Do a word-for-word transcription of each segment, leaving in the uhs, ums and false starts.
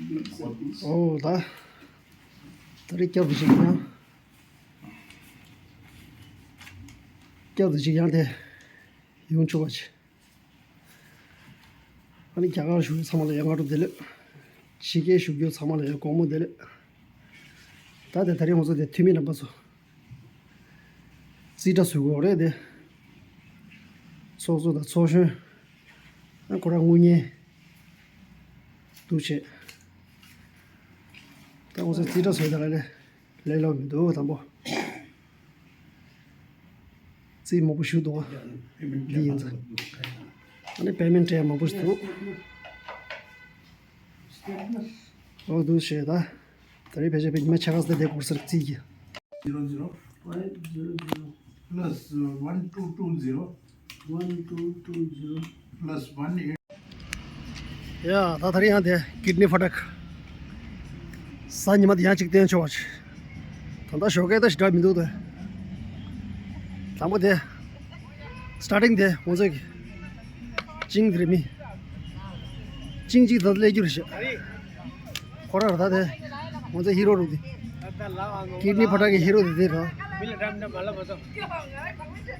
ཨོ་ད། ད་རེས་སྐྱབས་འདི་ཅིག་ཡང་། སྐྱབས་འདི་ཅིག་ཡང་དེ་ཡོང་ཆོག་པ་ཅིག་ཨ་ནི་རྒྱ་གར་བཞུགས་ཚང་མ་ལ་ཡང་སྔ་དྲོ་བདེ་ལེགས། ཕྱི་རྒྱལ་བཞུགས་ཡོད་ཚང་མ་ལ་ཡང་དགོང་མོ་བདེ་ལེགས། ད་དེ་ད་རེས་ང་ཚོ་དེ་འཐུས་མི་རྣམ་པ་ཚོ། རྩིས་ཁྲ་བཟོ་དགོས་རེད་དེ། ཚོགས་གཙོ་དང་ཚོགས་གཞོན། ཨ་ཁོ་རང་དངུལ་གཉེར། འདུག་བྱས། ད་ང་ཚོ་རྩིས་ཁྲ་བཟོས་ད་ལ་ལས། ལས་སླ་པོ་མི་འདུག་དང་པོ། རྩིས་མང་པོ་ཞུ་འདུག་འདི་ཡིན་ཙང་། ཨ་ནི་པེ་མེན་ཊི་སྤྲད་མང་པོ་ཞིག་འདུག་ཨོ་འདུག་བྱས་ད། ད་རེས་ཕལ་ཆེར་ཉི་མ་ཕྱེད་ཀ་ཙམ་དེ་འགོར་ས་རེད་རྩིས་ཀྱི། Zero zero five zero zero plus one two two zero. One two two zero plus one eight. ཡ་ད་ད་རེས་ཡང་དེ་ཀིཌ་ནི་ཕ་ཊག་གཟའ་ཉི་མ་དེ་ཡང་གཅིག་བསྟན་ཆོག་པ་ཅིག་ད་ལྟ་ཞོགས་ཀས་ད་ཞིག་འདྲ་མི་འདུག་ད། དང་པོ་དེ། སི་ཊར་ཊིང་དེ་ང་ཚོས་ཀྱི། ཅིང་དེ་རེད་མི། ཅིང་གཅིག་ད་ལྟ་སླེབས་རྒྱུ་རེད་ཤག་ཁོ་རང་ར་ད་དེ། ང་ཚོ་ཧི་རོ་རུ་དེ། ཀིཌ་ནི་ཕ་ཊག་གི་ཧི་རོ་དེ་དེ་ར།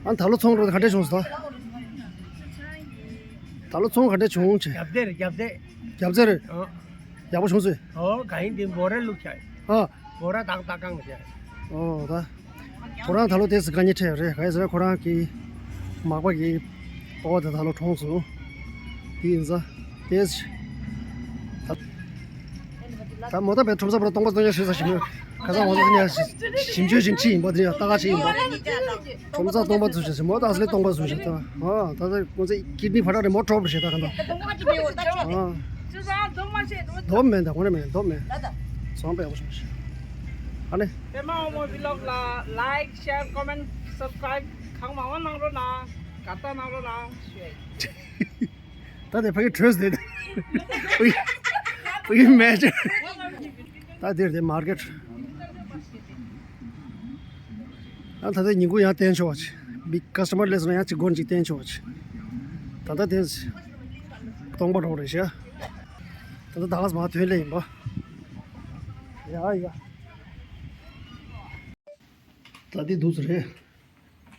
ཨ་ད་ལོ་ཚོང་རོགས་ག་འདྲས་བྱུང་སོང་ད། ད་ལོ་ཚོང་ག་འདྲས་བྱུང་བྱས། རྒྱབ་རྟེན་རེད་རྒྱབ་རྟེན། རྒྱབ་རྟེན་རེད། ཨ། ཡག་པོ་བྱུང་སོང་། ཨོ་ག་ཡིན་དེ་འབོ་ར་བླུགས་བྱས། ཨ། འབོ་ར་ཏག་ཏག་གང་བྱས། ཨོ་ད། ཁོ་རང་ད་ལོ་དེ་ཚོ་དཀའ་ངལ་འཕྲད་ཡོད་རེད་ག་ཡིན་ཟེར་ན་ཁོ་རང་གི་མག་པ་གི་སྤོ་བོ་དེ་ད་ལོ་གྲོངས་སོང་། དེ་ཡིན་ཙང་དེ་ད་མོ་ད་བས་ཁྲོམ་ས་པོ་ལ་སྟོང་པ་སྟོང་ཡ་ཞུས་ས་ཞིམ་ཡོད་ཁ་སང་ང་ཚོ་དེ་ནས་ཞིམ་ཆོས་ཞིམ་ཆི་ཡིན་པ་དེ་ནས་ཏག་ཏག་ཆི་ཡིན་པ། ཁྲོམ་ས་སྟོང་པ་ཚུ་ཞིག་མོ་ད་ཨ་སི་ལེ་སྟོང་པ་ཚུ་ཞིག་ད་ཨ་ད་ད་ཁོ་ཚོ་ཀིཌ་ནི་ཕ་ཊག་རེད་མོ་ཀྲོབ་རེད་ད་ག་ད་ཨ་དོམ་མེད་ད་ཁོ་རེ་མེད་དོམ་མེད་ཚོང་པ་ཡག་པོ་ཞིག་ཨ་ནི། པད་མ་དབང་མོ་ཝི་ལོག་ལ་ལའིག་ཤེར་ཀོ་མེན་སབ་སི་ཀ་རའིབ་གང་མང་མང་གནང་རོགས་གནང་། དགའ་རྟགས་གནང་རོགས་གནང་ཞུ། ད་དེ་ཕ་གི་བྲོས་ཏེ་ཕ་གི་ཕ་གི་མེ་ཇར་ད་དེར་དེ་མར་ཀེཊ། ཨ་ད་ལྟ་ཉིན་གུང་ཡང་བསྟན་ཆོག་པ་ཅིག་བིག་ཀ་སི་ཊ་མར་སླེབས་སོང་ན་ཡང་གཅིག་སྒོར་གཅིག་བསྟན་ཆོག་པ་ཅིག་ད་ལྟ་དེ་སྟོང་པ་རོགས་རེད་ཤག་ད་ལྟ་ད་ག་ས་མ་ཐོན་ལེ་ཡིན་པ། ཡ་ཡ། ད་དེ་འདུག་ཚོ་རེད།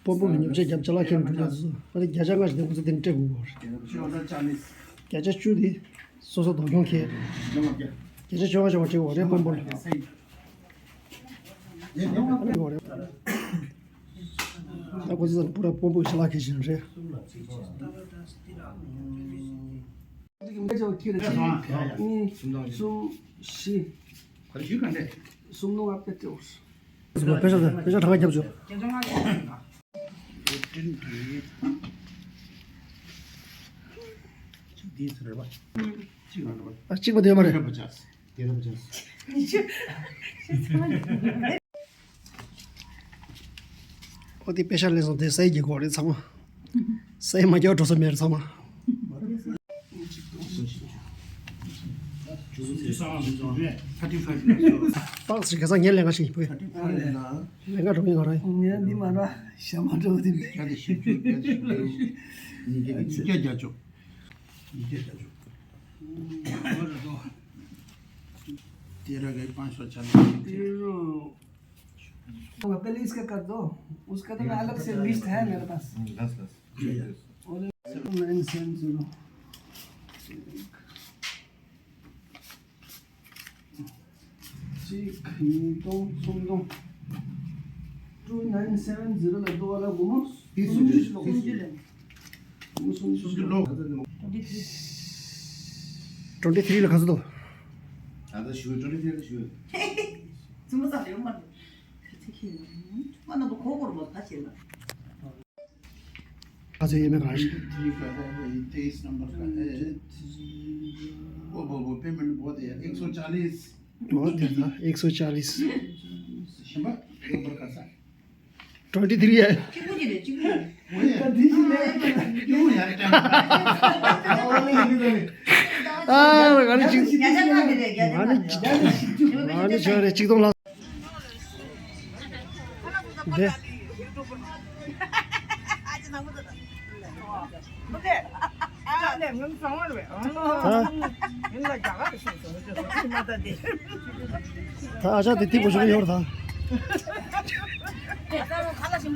སྤོན་པོ་གི་ཉོ་ཆ་བརྒྱ་ཆ་ལག་ཁྱེར་འགྲོ་ཡ་ཚོ་ཨ་ནི་བརྒྱ་ཆ་ལྔ་ཞིག་དེ་ཁོ་ཚོ་དེ་ནས་སྤྲད་དགོས་པ་རེད། བརྒྱ་ཆ་བཅུ་དེ་སོ་སོ་སྡོད་ཁྱོང་ཁྱེར། བརྒྱ་ཆ་བཅོ་ལྔ་བཅོ་ལྔ་སྤྲད་དགོས་རེད་སྤོན་པོ་ལ། ད་ཁོ་ཚོ་ཚང་པུ་ར་སྤོན་པོ་ཞལ་ལག་ཁྱེར་བཞིན་རེད། གཉིས་གསུམ་བཞི་གསུམ་ནང་ང་པེ་ཏྲེ་འོར། པེ་ཤ་པེ་ཤ་གྲངས་ཀ་རྒྱབ་བྱོས། ཨ་གཅིག་པ་དེ་མ་རེད། ཨོ་དེ་པེ་ཤ་ལེན་སོང་དེ་སའི་གི་གོ་རེད་ཚང་མ། སའི་མ་རྒྱག་འགྲོ་ས་མེད་རེད་ཚང་མ། ཏག་ཅིག་ག་ས་ངས་ལེན་ག་ཞིག་ཡིན་པས། ལེན་ག་འགྲོ་ངས་ང་རང་ཡིན། ངས་འདི་མ་ར་ཞྭ་མ་འགྲོ་འདི་མེད། ཉིས་བརྒྱ་བརྒྱད་ཅུ། ཉིས་བརྒྱ་བརྒྱད་ཅུ། तेरह का पाँच सौ चालीस। तेरह। होगा, पहले इसका कर दो, उसका तो मैं अलग से लिस्ट है मेरे पास। दस, दस। और nine seven zero. གཅིག་གཉིས་སྟོང་གསུམ་སྟོང་། two nine seven zero ལ་ཏོ་བ་ལ་སྒོར་མོ་སུམ་ཅུ་ཞིག་ལོག་སུམ་ཅུ་ལས། སུམ་ཅུ་ལོག། twenty three ལ་ག་ཚོད་འདུག་ད་ལྟ་ཞུ། twenty three ལ་ཞུ། ཙུམ་པ་ཙམ་ཡོད་མ་རེད། ཁ་ཚིག་ཁྱེད་ལ་མ་ན་པོ་གོ་གོར་མོ་ད་བྱེད་ལ། ག་ཚོད་ཡོད་མེད་ག་རེ། तेईस नंबर का है। वो वो वो पेमेंट बहुत है यार, एक सौ चालीस। बहुत है ना, एक सौ चालीस। शिमबा, एक बार कर सा। ट्वेंटी थ्री है। चिकू जी ने, चिकू जी ने। वो है। कभी जी ने। क्यों यार, टाइम। आ, गाड़ी चिक- क्या क्या खा के दे, क्या क्या खा के दे? गाड़ी चिक- गाड़ी छोरे, चिक तो ला। दे। ད་ཨ་ཅག་དེ་ཐིག་པོ་ཞིག་ཡོད་རེད་ད།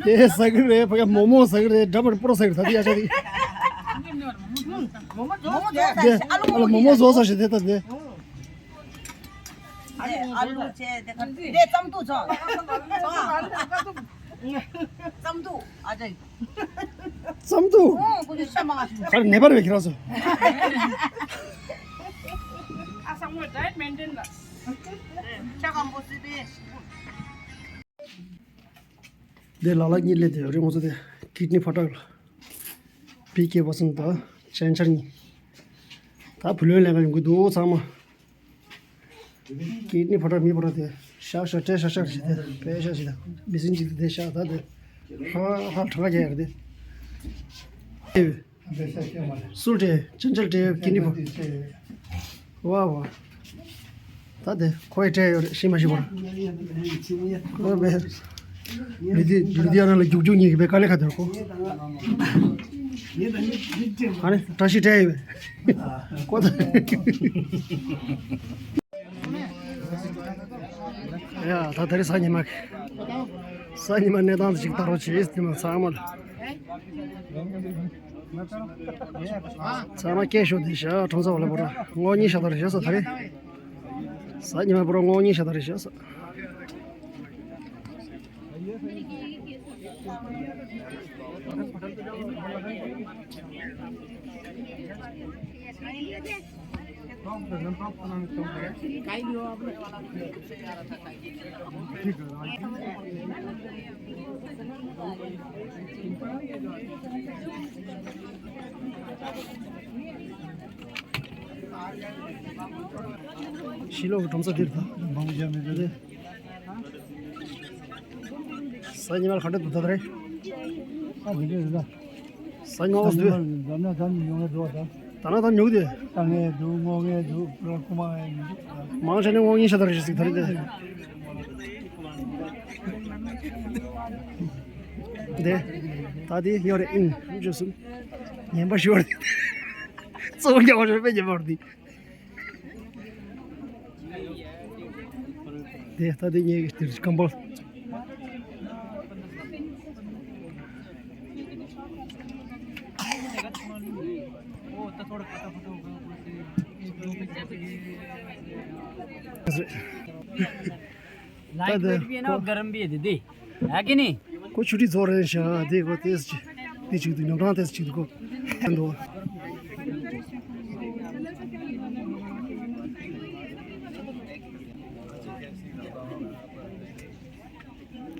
དེ་ཟ་གི་རེད། ཕ་གི་མོག་མོག་ཟ་གི་རེད། འདྲ་པར་སྤོ་རོ་ཟ་གི་རེད། ད་དེ་ཨ་ཅག་དེ། དེ་ཨ་ལ་མོག་མོག་བཟོ་ས་ཞིག་དེ་ད་དེ། ཨ་ལུ་བྱས་དེ་ག་དེ་རྩམ་ཐུག་ཚོ། རྩམ་ཐུག་ཨ་ཅག་ཙམ་དུ། ཨོ་ཀུ་ཅི་ཤ་མ་ཤི། གར་ནེ་པར་བའི་ཁྱེད་རང་ཚོ། ཨ་ས་མོ་ཌའེ་ཊི་མེན་ཊེན་ལ། ཤ་སྐམ་པོ་སི་པེ། འདི་ལ་ལ་གཉིས་སླེབས་དེ་རེད། ང་ཚོ་དེ་ཀིཌ་ནི་ཕོ་ཊག་ལ། བི་ཀེ་བྷ་སན་དང་ཅན་ཆར་གཉིས། ད་བུ་ལོན་ལེན་ག་ཡོང་གི་འདུག་ཚང་མ། ཀིཌ་ནི་ཕོ་ཊག་མི་ཕོ་ཊག་དེ་ཤག་ཤག་སྤྲད་ཤག་ཤག་ཞིག་དེ་པེ་ཤག་ཞིག་དང་མི་སྲིན་ཅིག་དེ་ཤག་ད་དེ་ཧ་ཧ་གྲངས་ཀ་རྒྱག་ཡག་དེ། སུ་སྤྲད། ཅན་ཅལ་སྤྲད། ཀིཌ་ནི་ཕོ། ཝ་ཝ། ད་དེ་ཁོ་ཡི་སྤྲད་ཡོད་རེད། ཤི་མ་ཤི་བར། ཁོ་བས། ལུས་དེ་ལུས་དེ་ཡང་ན་ལ་རྒྱུག་རྒྱུག་གཉིས་ཀྱི་བས་དཀའ་ལས་ཁ་དེར་ཁོ། ཨ་ནི་བཀྲ་ཤིས་སྤྲད་ཡོད་པས། ཁོ་ད། ཡ་ད་ད་རེས་གཟའ་ཉི་མ། གཟའ་ཉི་མ་གནས་སྟངས་ཅིག་ལྟ་རོགས་བྱེད་དེ་མ་ཚང་མ་ལ། ཚང་མ་སྐད་ཤོད་དེ་བཞག་གྲོང་ཚོ་བ་ལ་པོ་ར་ངོ་གཉིས་ཤ་དར་བཞག་ས་ད་རེས། གཟའ་ཉི་མ་པོ་ར་ངོ་གཉིས་ཤ་དར་བཞག་ས། ཕྱི་ལོགས་ཀྱི་གྲོང་ཚོ་འདིར་ད། གཟའ་ཉི་མ་ལ་ག་འདྲ་འདུག་ད་ད་རེད། ཨ་འདི་འདྲ་རེད་ད། གཟའ་ཉི་མ་འོ་འདུག་ད་ནི་ད་ནི་ཉོ་ངེས་འགྲོ་ད། ད་ན་ད་ཉོ་གི་དེ། ད་ངས་འདུག་ངོ་ངས་འདུག་ཁུ་མ་ངས་འདུག་མང་ཆེ་ནས་ངོ་གཉིས་ཤ་དར་ཞིག་ད་རེད་དེ། དེ། ད་དེ་ཡོད་རེད། ཨིན་ཇོ་སུན། ངན་པ་ཤོར། གཙོ་བོ་རྒྱག་པ་ཤོར་པས་ངན་པ་ཤོར་དེ། དེ་ལྟ་དེ་ངའི་དེར་སྐམ་པོ། लाइट वेट भी है ना और गर्म भी है दीदी, है कि नहीं? ཁོ་ཆུ་ཁྲི་ཚོ་རེད་ཤག་དེ་ཁོ་ཏེས་ཅི། དེ་ཅིག་ཏུ་ཉོ་གྲངས་ཏེས་ཅིག་ཏུ་ཁོ། འདུག་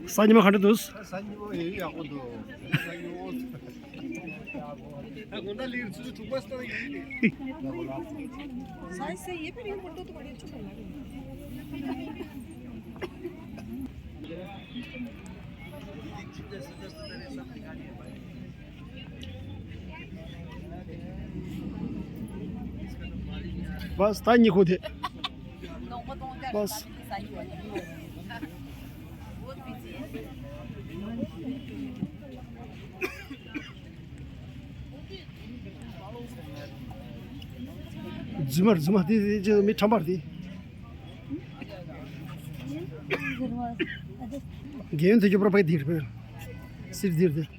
གཟའ་ཉི་མ་ག་འདྲ་འདུག་གཟའ་ཉི་མ་ཡག་པོ་འདུག་གཟའ་ཉི་མ། ད་དགོང་དག་ལིར་ཚུ་ཚུ་དྲུག་པ་སྟོན་ཡོད་རེད། बस, ད་གཉིད་ཁུག་དེ། बस། རྫུན་མ་རྫུན་མ་དེ་དེ་ཅི་མི་ཁྲམ་པར་དེ། རྒན་ཡོན་དེ་ཅོ་པར་པའི་དེ་རེད་པས། སིར་དེ་རེད།